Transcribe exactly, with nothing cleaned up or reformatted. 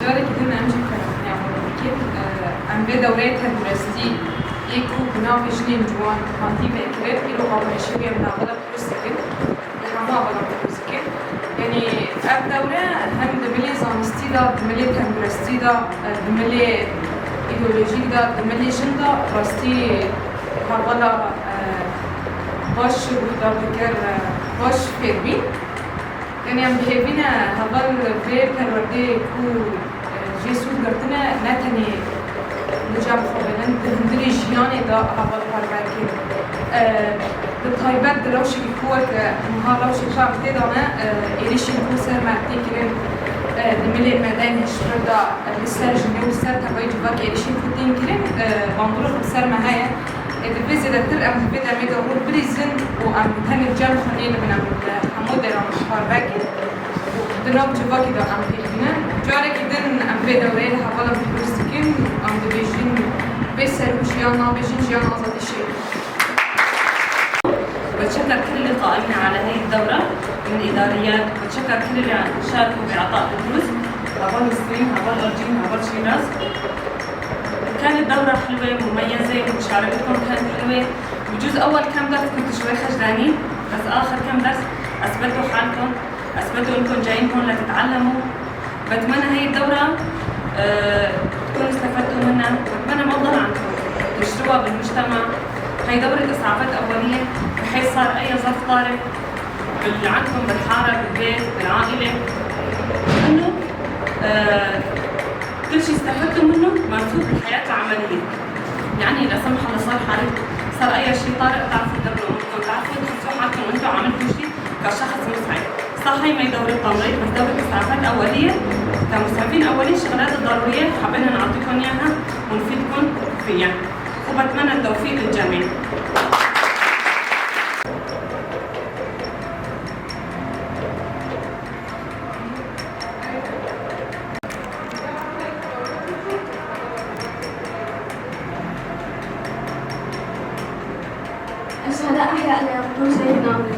Carekî din em jî bi xêrhatî hevalê dikin. Em vê dewreyê tenduristî yê ku bi navê Jinên Ciwan hatî vekirin, îro avayîşê wê em li hevala pîroz dikin. Li hemû hevalan pîroz dikin. Yanî ev dewre hem di milê zanistî de, di milê tenduristî de, di milê îdeolojîk de, di milê jin de rastî hevala, e, baş guhdar dikir, e, baş fêr bîn. Yanî em bi hêvî ne heval vê perwerdeyê ku, e, jê sûd girtine, ne tenê li cem xwe binin, di hundirê jiyanê de heval parve kin. E, bi taybet di rewşekî ku weke niha rewşê ku em tê de ne, e, êrişên ku ser me tê kirin, e, di milê me de hişbir de, e, li ser jinê û li ser tevayî civakê êrişên ku tên kirin, e, bandorek bi ser me heye. Ê, divê zêdetir em di vê demê de rû bilîzin û em tenê cem xwe nêdibin, em li hemû deran xwe parve kin û di nav civakê de em pêk bînin. Carekî din em vê dewreyê li hevalan pîroz dikin, em dibêjin vê ser û jiyan nabêjin jiyan azadî şêrî. وتشكر كل القائمين على هاي الدورة من إداريات، وتشكر كل اللي شاركوا بإعطاء الدروس، هافال مصريين، هافال أورجين، هافال شيراز. كانت دورة حلوة مميزة، مشاركتكم كانت حلوة. بجوز أول كم درس كنتوا شوي خجلانين، بس آخر كم درس أثبتوا حالكم، أثبتوا إنكم جايين هون لتتعلموا. بتمنى هاي الدورة، آه، تكونوا استفدتوا منها، وبتمنى ما تضل عندكم، تنشروها بالمجتمع. هاي دورة إسعافات أولية، بحيث صار أي ظرف طارئ بال-، عندكم بالحارة، بالبيت، بالعائلة، إنه، آه، كل شي استفدتوا منه مرسوم بالحياة العملية. يعني لا سمح الله صار حادث، صار أي شي طارئ، بتعرفوا تدبروا أموركم، بتعرفوا تحسوا حالكم إنتوا عملتوا شي كشخص مسعف. صح، هي ما هي دورة تمريض، بس دورة إسعافات أولية. كمسعفين أولية، الشغلات الضرورية حابين نعطيكم إياها ونفيدكم فيها، وبتمنى التوفيق للجميع. الشهداء أحياء لا يموتون، شهيدنا